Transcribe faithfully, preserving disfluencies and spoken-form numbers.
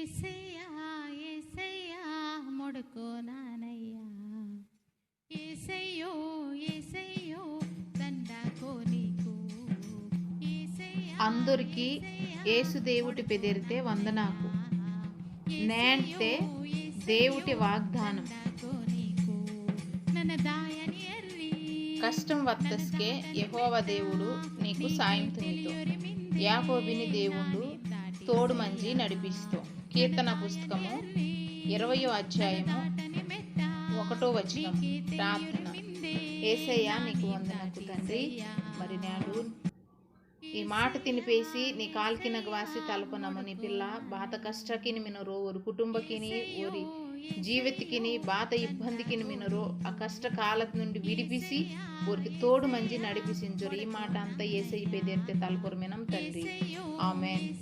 ఏసయ్యా, ఏసయ్యా, మొడుకో నానయ్యా. ఏసయ్యో, ఏసయ్యో, దండాకో నీకు. ఏసయ్యా, అందరికీ యేసు దేవుటి పెదిరితే వందనాకు. నేంటే దేవుటి వాగ్దానం. నన్న దాయని ఎర్రి. కష్టం వత్తస్కే యెహోవా దేవుడు నీకు సాయం తునితో. యాకోబిని దేవుడు తోడు మంజి నడిపిస్తో. కీర్తన పుస్తకము ఇరవయో అధ్యాయము ఒకటో వచనం. ప్రార్థన. ఏసయ్యా, నీకు వందనకు తండ్రి. మరి నాడు ఈ మాట తినిపేసి నీ కాల్కినగ వాసి తలపనము నీ పిల్ల బాత కష్టకిని మినరో, ఒరి కుటుంబకిని, ఒరి జీవితకిని, బాత ఇబ్బందికిని మినరో, ఆ కష్ట కాలత నుండి విడిపిసి, ఒరికి తోడు మంజి నడిపిసించరు. ఈ మాట అంతా ఏసయ్య పెదిరితే తలపరు మినం తండ్రి. ఆమెన్.